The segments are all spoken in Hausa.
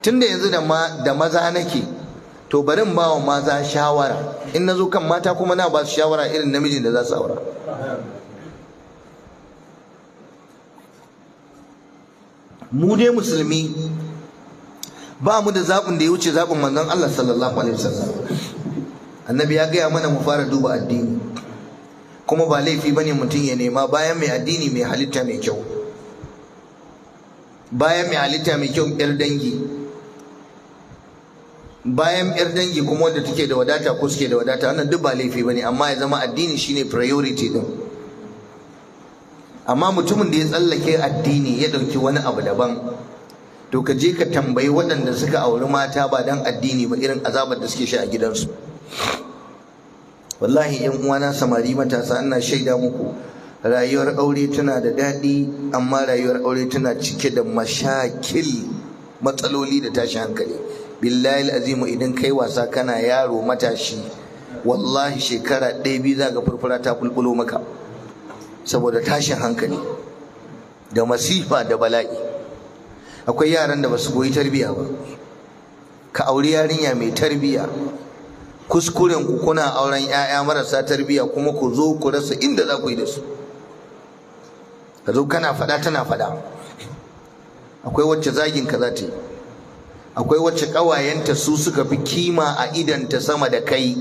Tunda yanzu da maza nake, to bari in ba wa maza shawara. In na zo kan mata kuma na ba su shawara irin namijin da za su aura. Mu dai musulmi ba mu da zaɓin da ya wuce zaɓin manzon Allah sallallahu alaihi wasallam. Annabi ya gaya mana mu fara duba addini, kuma ba laifi bane mutum ya nema bayan mai addini mai halitta mai kyau, bayan mai halitta mai kyau yar dangi, bayan yar dangi kuma wanda take da wadata ko suke da wadata. Wannan duk ba laifi bane, amma ya zama addini shine priority din. Amma mutumin da ya tsallake addini ya dauki wani abu daban, to ka je ka tambayi waɗanda suka auri mata ba dan addini ba irin azabar da suke sha a gidansu. Wallahi yan uwana samari matasa, ina shaida muku rayuwar aure tana da daɗi, amma rayuwar aure tana cike da mashakil, matsaloli da tashin hankali. Billahi azimu, idan kai wasa kana yaro matashi, wallahi shekara ɗaya biyu za ga furfura ta bulbulo maka saboda tashin hankali da masifa da bala'i. Akwai yaran da basu koyi tarbiya ba. Ka auri yarinya mai tarbiya. Kuskuren ku kuna auren 'ya'ya marasa tarbiya, kuma ku zo ku rasa inda za ku yi da su. Ka zo kana faɗa tana faɗa. Akwai wacce zagin ka za ta yi, akwai wacce ƙawayenta su suka fi kima a idanta sama da kai,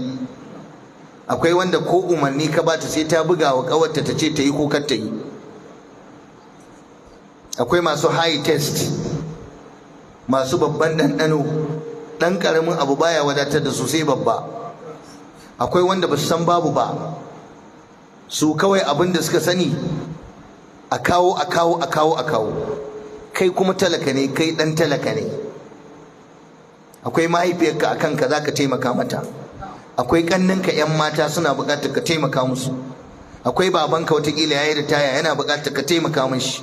akwai wanda ko umarni ka bata sai ta buga wa ƙawarta ta ce ta yi ko kar ta yi. Akwai masu high test, masu babban ɗanɗano, ɗan ƙaramin abu baya wadatar da su sai babba. Akwai wanda ba su san babu ba, su kawai abin da suka sani a kawo a kawo a kawo a kawo. Kai kuma talaka ne, kai ɗan talaka ne. Akwai mahaifiyarka a kanka za ka taimaka mata, akwai ƙannenka 'yan mata suna buƙatar ka taimaka musu, akwai babanka watakila ya yi ritaya yana buƙatar ka taimaka mishi,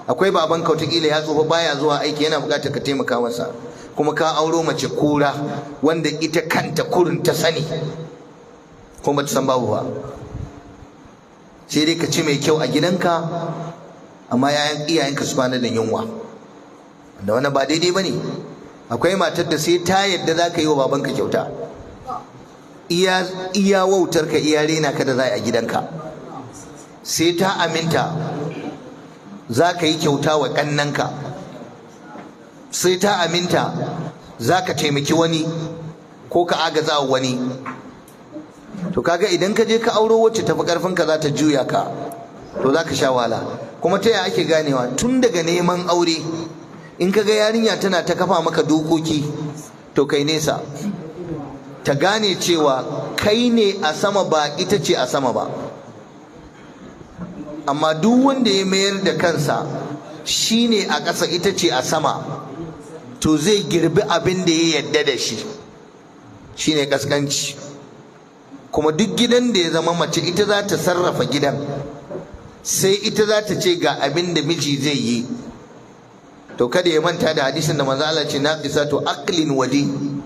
akwai babanka watakila ya tsufa baya zuwa aiki yana buƙatar ka taimaka masa. Kuma ka auro mace kura wanda ita kanta kurin ta sani kuma ta san babu ba. Sai dai ka ci mai kyau a gidanka, amma yayan iyayenka su kwana da yunwa, da wannan ba daidai bane. Akwai matar da sai ta yadda za ka yi wa babanka kyauta, iya wautar ka, iya rena ka da za a gidanka, sai ta aminta za ka yi kyauta wa ƙannanka, sai ta aminta za ka taimaki wani ko ka agaza wa wani. To kaga idan ka je ka auro wacce tafi karfinka za ta juya ka, to za ka sha wahala. Kuma ta yaya ake ganewa? Tun daga neman aure, in ka ga yarinya tana ta kafa maka dokoki, to kai nesa. Ta gane cewa kai ne a sama ba ita ce a sama ba. Amma duk wanda ya mayar da kansa shine a ƙasa ita ce a sama, to zai girbi abin da ya yadda da shi, shine kaskanci. Kuma duk gidan da ya zama mace ita za ta sarrafa gidan, sai ita za ta ce ga abin da miji zai yi, to kada ya manta da hadisin da manzo Allah ce naqisatu aqlin wa din,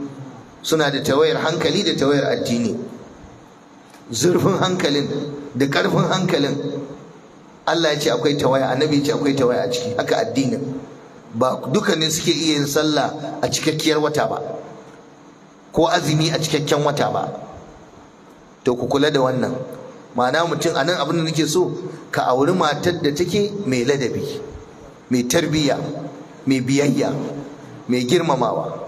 suna da tawayar hankali da tawayar addini. Zurfin hankalin da karfin hankalin Allah ya ce akwai tawaya, annabi ya ce akwai tawaya a ciki. Haka addinin ba dukkanin suke iya yin sallah a cikakkiyar wata ba, ko azumi a cikakken wata ba. To ku kula da wannan. Ma'ana mutum a nan abin da nake so, ka auri matar da take mai ladabi, mai tarbiyya, mai biyayya, mai girmamawa.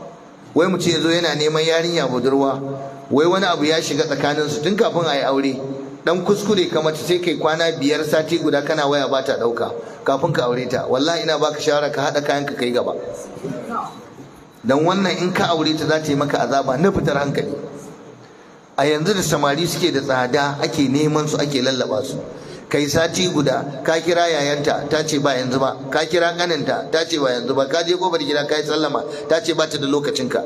Wai mutum ya zo yana neman yarinya budurwa, wai wani abu ya shiga tsakaninsu tun kafin a yi aure, dan kuskure ka mace sai kai kwana 5 sati guda kana waya ba ta ɗauka kafin ka aure ta. Wallahi ina baka shawara ka haɗa kayanka kai gaba, dan wannan in ka aure ta za ta yi maka azaba na fitar hankali. A yanzu da samari suke da tsada, ake neman su ake lallaba su. Kai sati guda ka kira yayanta ta ce ba yanzu ba, ka kira kaninta ta ce ba yanzu ba, ka je kofar gida ka yi sallama ta ce ba ta da lokacinka,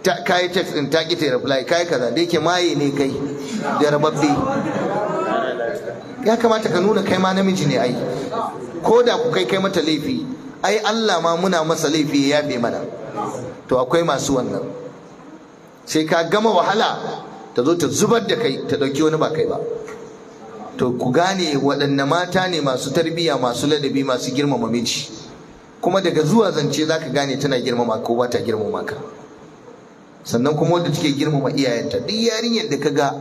ka yi text din ta ki ta reply, ka yi kaza. Da yake maye ne kai da rababbe, ya kamata ka nuna kai ma namiji ne ai. Ko da ku kai mata laifi, ai Allah ma muna masa laifi ya yafe mana. To akwai masu wannan, sai ka gama wahala ta zo ta zubar da kai, ta ɗauki wani ba kai ba. To ku gane waɗanne mata ne masu tarbiyya, masu ladabi, masu girmama miji. Kuma daga zuwa zance zaka gane tana girmama ko ba ta girmama ka. Sannan kuma wanda take girmama iyayenta, duk yarinyar da kaga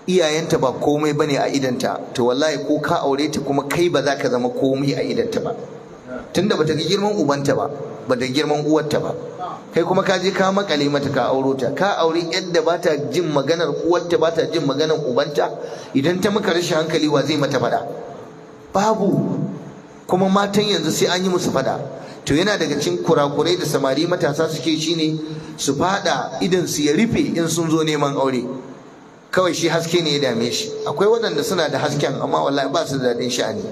iyayenta ba komai bane a idanta, to wallahi ko ka aure ta kuma kai ba za ka zama komai a idanta ba, tunda bata ga girman ubanta ba, bata girman uwarta ba. Kai kuma ka je ka makale mata ka auro ta, ka aure yadda ba ta jin maganar uwarta, ba ta jin maganar ubanta. Idan ta maka rashin hankali, wa zai mata fada? Babu. Kuma matan yanzu sai an yi musu fada. To yana daga cikin kurakurai da samari matasa suke shine su fada idan su ya rufe in sun zo neman aure. Kawai shi haske ne ya dame shi. Akwai waɗanda suna da hasken amma wallahi ba su da daɗin sha'ani.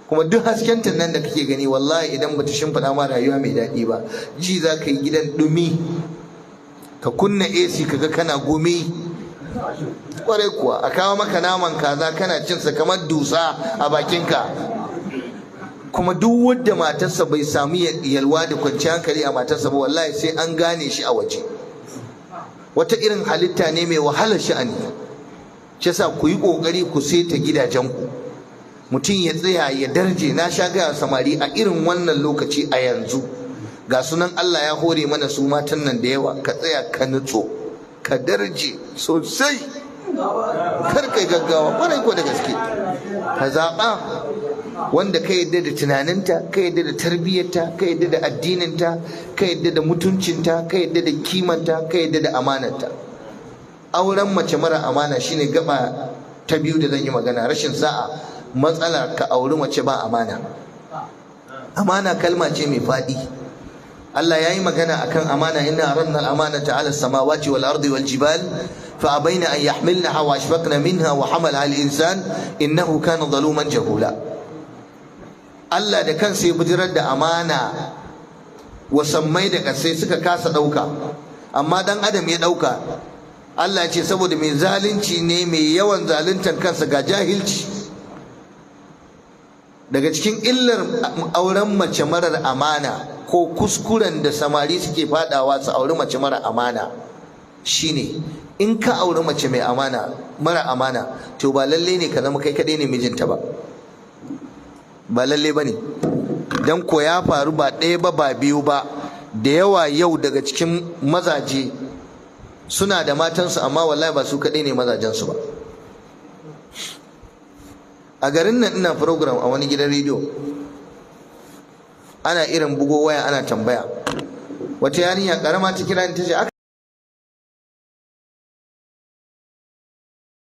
Kuma duk hasken nan da kake gani, wallahi idan bata shimfiɗa ma rayuwa mai daɗi ba, ji za ka yi gidan ɗumi, ka kunna AC kaga kana gumi. Kwarai kuwa, a kawo maka naman kaza kana cinsa kamar dusa a bakinka. Kuma duk wanda matarsa bai samu yalwa da kwanciyar hankali a matarsa ba, wallahi sai an gane shi a waje. Wata irin halitta ne mai wahalar sha'ani. Shi yasa ku yi kokari ku saita gidajenku, mutum ya tsaya ya darje. Na sha gaya samari a irin wannan lokaci a yanzu, ga sunan Allah ya hore mana su matan nan da yawa, ka tsaya ka nutso ka darje sosai, kar kai gaggawa. Kwarai ko da gaske, ka zaɓa wanda ka yadda da tunaninta, ka yadda da tarbiyyarta, ka yadda da addininta, ka yadda da mutuncinta, ka yadda da kimanta, ka yadda da amanarta. Auren mace mara amana shine gaba ta biyu da zan yi magana. Rashin sa'a, matsala, ka auri mace ba amana. Amana kalma ce mai faɗi. Allah ya yi magana akan amana: "Inna aradna al-amanata ala samawati wal ardi wal jibal fa abaina an yahmilnaha wa ashfaqna minha wa hamalaha al-insan innahu kana zaluman jahula." Allah da kansa ya bijirar da amana wa sammai da kasai, suka kasa ɗauka, amma dan adam ya ɗauka. Allah ya ce saboda mai zalunci ne, mai yawan zaluntar kansa, ga jahilci. Daga cikin illar auren mace marar amana, ko kuskuren da samari suke fadawa su auri mace mara amana, shine in ka auri mace mai amana mara amana, to ba lalle ne ka zama kai kadai ne mijinta ba, ba lalle ba ne. Don ko ya faru ba ɗaya ba, ba biyu ba, da yawa. Yau daga cikin mazaje suna da matansu, amma wallahi ba su kaɗai ne mazajensu ba. A garin nan ina program a wani gidan rediyo, ana irin bugo waya ana tambaya. Wata yarinya karama ta kira ni, ta ce